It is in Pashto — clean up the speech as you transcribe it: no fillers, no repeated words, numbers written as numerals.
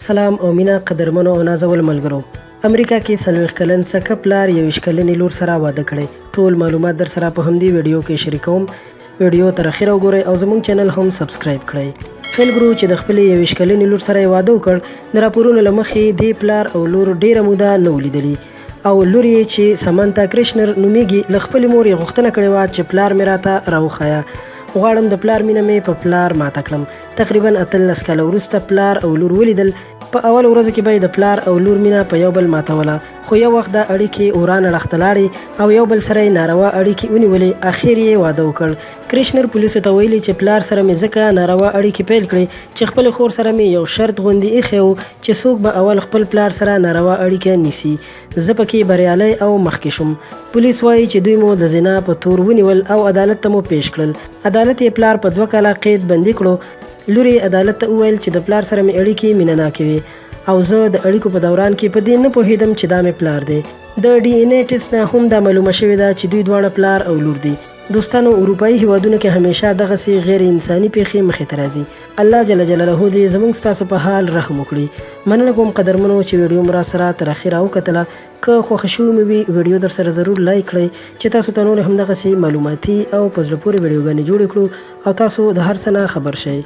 سلام او مینه قدرمنو او نازولو ملګرو. امریکا کې 40 کلن سکه پلار 21 کلنې لور سره واده کړی. ټول معلومات در سره په همدې ویډیو کې شریکوم. ویډیو تر اخره وګورئ او زموږ چینل هم سبسکرایب کړئ. فیل ګرو چې د خپلې 21 کلنې لور سره یې واده وکړ، د راپورونو له مخې دې پلار او لور ډیره موده نه و لیدلي او لور یې چې سمانتا کرشنر نومیږي، له خپلې مور یې غوښتنه کړې وه چې پلار مې راته راوښیه، غواړم د پلار مینه مې په پلار ماته کړم. تقریبا 18 کاله وروسته پلار او لور ولیدل. په اولو ورځو کې به یې د پلار او لور مینه په یو بل ماتوله، خو یو وخت دا اړیکې وران اړخ ته لاړې او یو بل سره یې ناروا اړیکې ونیولې، اخر یې واده وکړ. کرشنر پولیسو ته ویلي چې پلار سره مې ځکه ناروا اړیکې پیل کړې چې خپلې خور سره مې یو شرط غوندې ایښی و چې څوک به اول خپل پلار سره ناروا اړیکه نیسي، زه پکې بریالی او مخکې شوم. پولیس وايي چې دوی مو د زنا په تور ونیول او عدالت ته مو پیش کړل. عدالت یې پلار په 2 کاله قید بندي کړو. لور یې عدالت ته وویل چې د پلار سره مې اړیکې مینه ناکې وې او زه د اړیکو په دوران کې په دې نه پوهېدم چې دا مې پلار دی. د ډي این اې ټسټ نه هم دا معلومه شوې ده چې دوی دواړه پلار او لور دي. دوستانو، اروپایي هیوادونو کې همیشه دغسې غیر انساني پیښې مخې ته راځي. الله جل جلاله دې زموږ ستاسو په حال رحم وکړي. مننه کوم قدرمنو چې ویډیو مو راسره تر اخره وکتله. که خوښه شوې مو وي، ویډیو درسره ضرور لایک کړئ چې تاسو ته نور هم دغسې معلوماتي او په زړه پورې ویډیوګانې جوړې کړو او تاسو د هر څه نه خبر شئ.